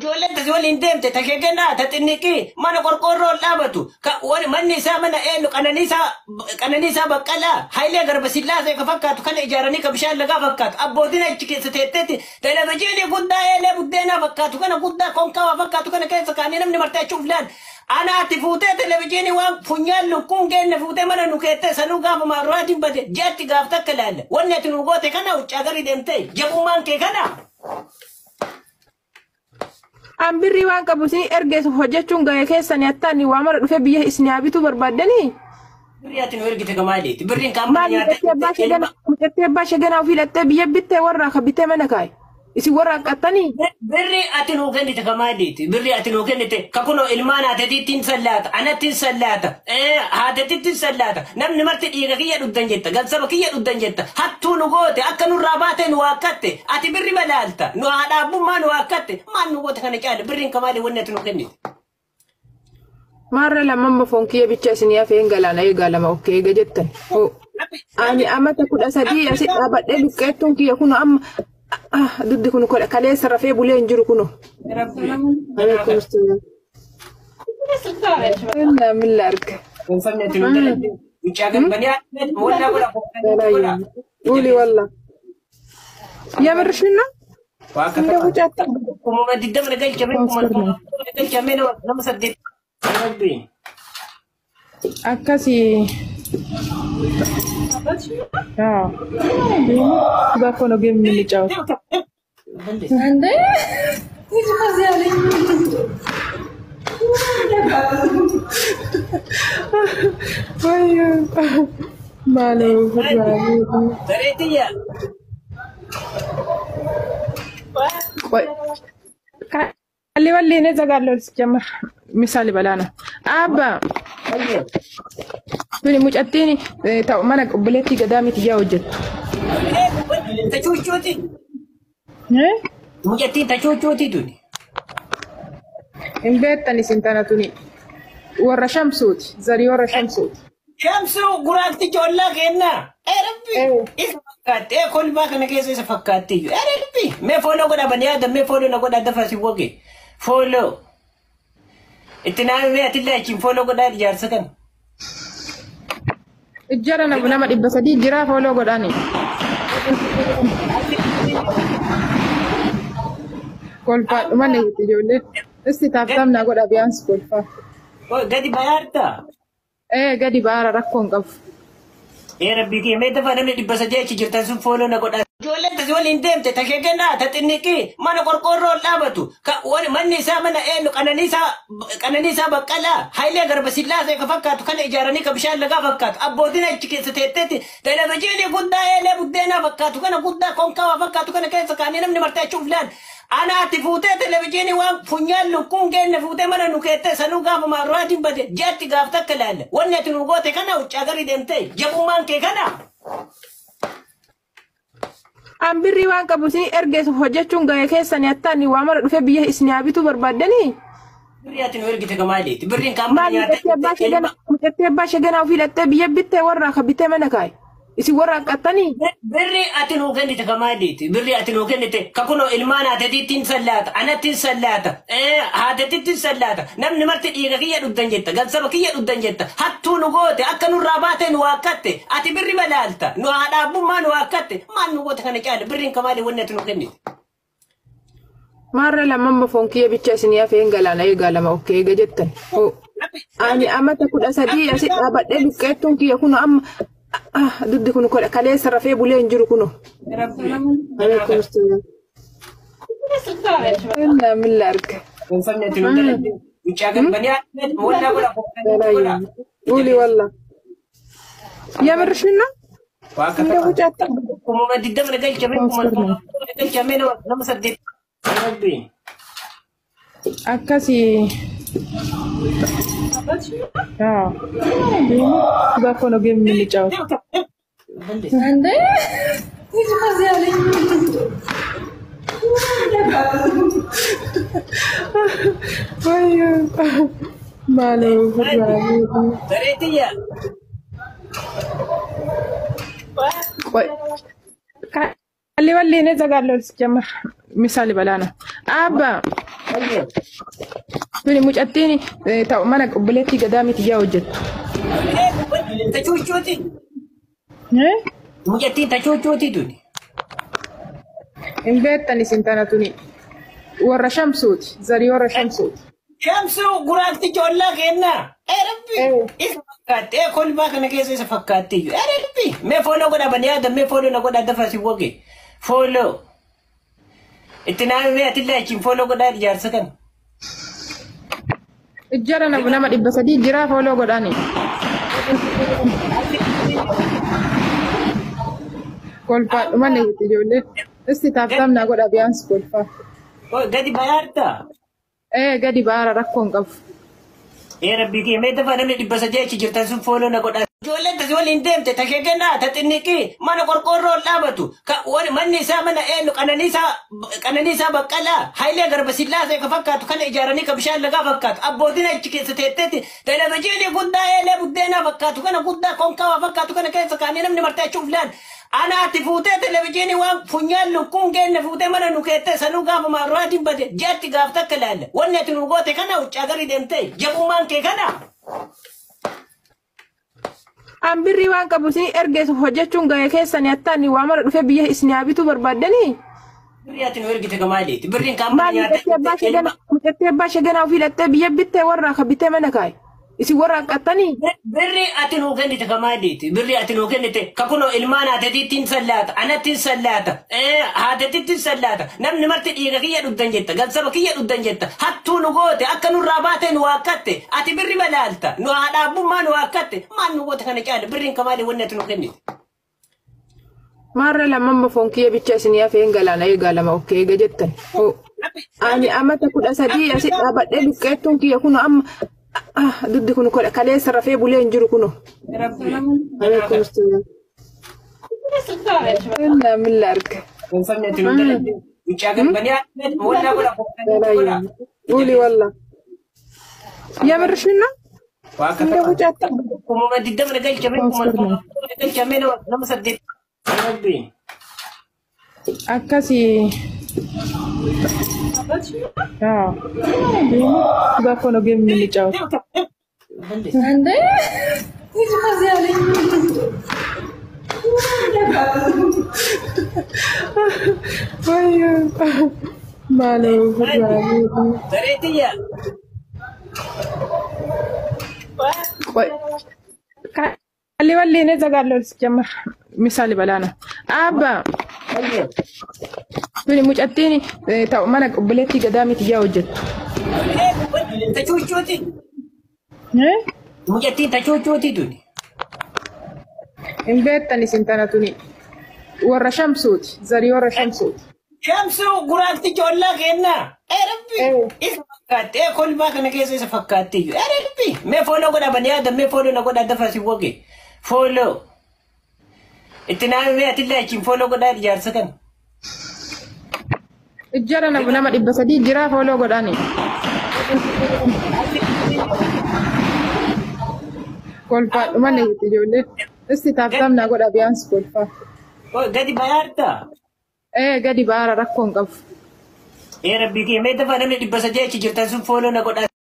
Ijoolleen tasi waliin deemte ta shegenaa ta xinniqii mana qorqoorroo ol dhaabatu manni isaa mana eenyu Qananiisaa Baqqalaa Hayilee Garbasillaasee ka fakkaatu kana ijaaranii ka bishaan lagaa fakkaatu abbootiin achi keessa teetteetti televezyiinii guddaa eelee buddeenaa fakkaatu kana guddaa konkaawaa fakkaatu kana keessa kaanii namni martee achi uflaan anaatti fuutee televezyiinii waan funyaan lukkuun geenne fuutee mana nu keettee sanuu gaafa maarraatiin bade ji'atti gaaf takka ilaalla wanni ati nu goote kana huccaa garii deemtee jabummaan kee kana. An birrii waan qabu isin ergeessu hojjechuun gahee keessanii attaan waa mara dhufee biyya isin haa bituu barbaaddanii. Birrii ati nu ergite ka maaliiti? Birriin kan Maal mucattii abbaa ishee gana mucattii abbaa ishee ganaa ofii hidhattee biyya bittee warra akka bittee mana kaaye. Isin warra hanqattanii. Birrii ati nuu kennite ka maaliiti? Birrii ati nuu kennite ka kunoo ilmaan haatetiitti sallaata, anatti sallaata, haatetitti sallaata. Namni marti dhiiga kiyya dhugdan jetta, gansaba kiyya dhugdan jetta. Hattuu nu goote akka nurraa baatee nu waakkatte. Ati birri balaalta, nu haadha abbummaa nu waakkatte. Maal nu goote kana caala? Birriin ka maali wanni ati nuu kennite? Maarra lamamma foon kiyya bicha isinii hafee hin galaana eegaa lama okkee eega jettan. Ani amata 13 asi dhaabadhee luqqeettuun kiyya kuno amma duddi kun kaleessa rafee bulee hin jiru kuno. Alaikum salaam. Illaa milla arga. Sabni ati nu dalagde. Mucaa garbanii wallaa godha. Uli walla. የምርሽን ነው? እንደ ውጫት Kuma digdama na galchame kuma galchame nama saddeet. Rabbi. Akkasii. ጋር እኮ ነው ጌም የምንጫወት። እንዴ ልጅ ከዚህ ያለኝ ማነው? Bareetiyya. ቆይ ወሌ እኔ እዘጋለሁ። ሲጀመር ምሳ ልበላ ነው። አባ tuni mucattiin ta'u mana obboleettii gadaamiti yaa hojjettu. Tachuuchuuti. Mucattiin tachuuchuuti tuni. Hin beektan isin tana tuni warra shamsuuti zarii warra shamsuuti. Shamsuu guraaticha ollaa kennaa. Rabbi. Isa fakkaatti. Kolbaa kana keessa isa fakkaatti iyyuu. Rabbi. Mee follow godhaa bani yaada mee follow na godhaa dafa si woge. Follow. Itti naannoo atillee achiin follow godhaa ijaarsa kana. Ijjara nama 300 jira follow godhaani. Kolfaa dhuma itti ijoollee. Isti taaptaam naa godha biyaansi kolfaa. Gadi bayaartaa? Gadi baara rakkoo hin qabu. Rabbi kee mee dafa namni 300 achi jirtan sun follow na godhaa. Ijoolleen tasi waliin deemte ta shegenaa ta xinniqii mana qorqoorroo ol dhaabatu manni isaa mana eenyu Qananiisaa Baqqalaa Hayilee Garbasillaasee ka fakkaatu kana ijaaranii ka bishaan lagaa fakkaatu abbootiin achi keessa teetteetti televezyiinii guddaa eelee buddeenaa fakkaatu kana guddaa konkaawaa fakkaatu kana keessa kaanii namni martee achi uflaan anaatti fuutee televezyiinii waan funyaan lukkuun geenne fuutee mana nu keettee sanuu gaafa maarraatiin bade ji'atti gaaf takka ilaalla wanni ati nu goote kana huccaa garii deemtee jabummaan kee kana. An birrii waan qabu isin ergeessu hojjechuun gahee keessanii attaan waa mara dhufee biyya isin haa bituu barbaaddanii. Birrii ati nu ergite ka maaliiti? Birriin kan Maal mucattii abbaa ishee ganaa ofii hidhattee biyya bittee warra akka bittee mana kaaye. Isin warra hanqattanii. Birrii ati nuu kennite ka maaliiti? Birrii ati nuu kennite ka kunoo ilmaan haatetiitti sallaata, anatti sallaata, haatetitti sallaata. Namni marti dhiiga kiyya dhugdan jetta, gansaba kiyya dhugdan jetta. Hattuu nu goote akka nurraa baatee nu waakkatte. Ati birri balaalta, nu haadha abbummaa nu waakkatte. Maal nu goote kana caala? Birriin ka maali wanni ati nuu kennite? Maarra lamamma foon kiyya bicha isinii hafee hin galaana eegaa lama okkee eega jettan. Ani amata 13 asi dhaabadhee luqqeettuun kiyya kuno amma duddi kun kaleessa rafee bulee hin jiru kuno. Alaikum salaam. Illaa milla arga. Sabni ati nu dalagde. Mucaa garbanii wallaa godha. Uli walla. የምርሽን ነው? እንደ ውጫት Kuma digdama na galchame kuma galchame nama saddeet. Rabbi. Akkasii. ጋር እኮ ነው ጌም የምንጫወት። እንዴ ልጅ ከዚህ ያለኝ ማነው? Bareetiyya. Walli እኔ እዘጋለሁ። ሲጀመር ምሳሌ በላ ነው አባ tuni mucattiin ta'u mana obboleettii gadaamiti yaa hojjettu. Tachuuchuuti. Mucattiin tachuuchuuti tuni. Hin beektan isin tana tuni warra shamsuuti zarii warra shamsuuti. Shamsuu guraaticha ollaa kennaa. Rabbi isa fakkaatti kolbaa kana keessa isa fakkaatti iyyuu. Rabbi mee follow godhaa bani yaada mee follow na godhaa dafa si woge follow. Itti naamee atillee achiin follow godhaa ijaarsa kana. Ijjara nama 300 jira follow godhaani. Kolfaa dhumanne jetti ijoollee. Isti taaftaam naa godha biyyaansi kolfaa. Gadi bayaartaa? Gadi baara rakkoo hin qabu. Rabbi kee mee dafa namni 300 achi jirtan sun follow na godhaa. Ijoolleen tasi waliin deemte ta sheekennaa ta xinniqii mana qorqoorroo ol dhaabatu manni isaa mana eenyu Qananiisaa Baqqalaa Hayilee Garbasillaasee ka fakkaatu kana ijaaranii ka bishaan lagaa fakkaatu abbootiin achi keessa teetteetti televezyiinii guddaa eelee buddeenaa fakkaatu kana guddaa konkaawaa fakkaatu kana keessa kaanii namni martee achi uflaan anaati fuutee televezyiinii waan funyaan lukkuun geenne fuutee mana nu keettee sanuu gaafa maarraatiin bade ji'atti gaaf takka laalla wanni ati nu goote kana huccaa garii deemtee jabummaan kee kana. An birrii waan qabu isin ergeessu hojjechuun gahee keessanii attaan waa mara dhufee biyya isin haa bituu barbaaddanii. Birrii ati nu ergite kamaaleeti. Birriin kaan Maal mucattii abbaa ishee ganaa ofii hidhattee biyya bittee warra akka bitee mana kaaye. Isin warra hanqattanii. Birrii ati nuu kennite kamaaleeti. Birrii ati nuu kennite ka kunoo ilmaan haatetiittiin sallaata. Anattiin sallaata. Haatetittiin sallaata. Namni marti dhiiga kiyya dhugdan jetta. Gansaba kiyya dhugdan jetta. Hattuu nu goote akka nurraa baatee nu waakkatte. Ati birri balaalta. Nu haadha abbummaa nu waakkatte. Maal nu goote kana caala. Birriin kamaalee wanni ati nuu kennite. Maarra lamman foon kiyya bicha isin hafee hin galaana eegaa lama okkee eega jettan. Ani amata 13 asi dhaabadhee luqqeettuun kiyya kun amma duddi kun kaleessa rafee bulee hin jiru kuno. Min arga. Uli walla. የምርሽን ነው? እንደ ውጫት akkasii ጋር እኮ ነው ጌም የምንጫወት። እንዴ ልጅ ከዚህ ያለኝ Walli እኔ እዘጋለሁ። ሲጀመር ምሳሌ በላ ነው አባ tuni mucattiin ta'u mana obboleettii gadaamiti yaa hojjettu. Tachuuchuuti. Mucattiin tachuuchuuti tuni. Hin beektan isin tana tuni warra shamsuuti zarii warra shamsuuti. Shamsuu guraaticha ollaa kennaa. Rabbi isa fakkaatti kolbaa kana keessa isa fakkaatti iyyuu. Rabbi mee follow godhaa bani yaada mee follow na godhaa dafa si woge follow. Itti naamee atillee achiin follow godhaa ijaarsa kana. Ijjara nama 300 jira follow godhaani. Kolfaa dhumanne jetti ijoollee. Isti taaftaam naa godha biyyaansi kolfaa. Gadi bayaartaa? Gadi baara rakkoo hin qabu. Rabbi kee mee dafa namni 300 achi jirtan sun follow na godhaa.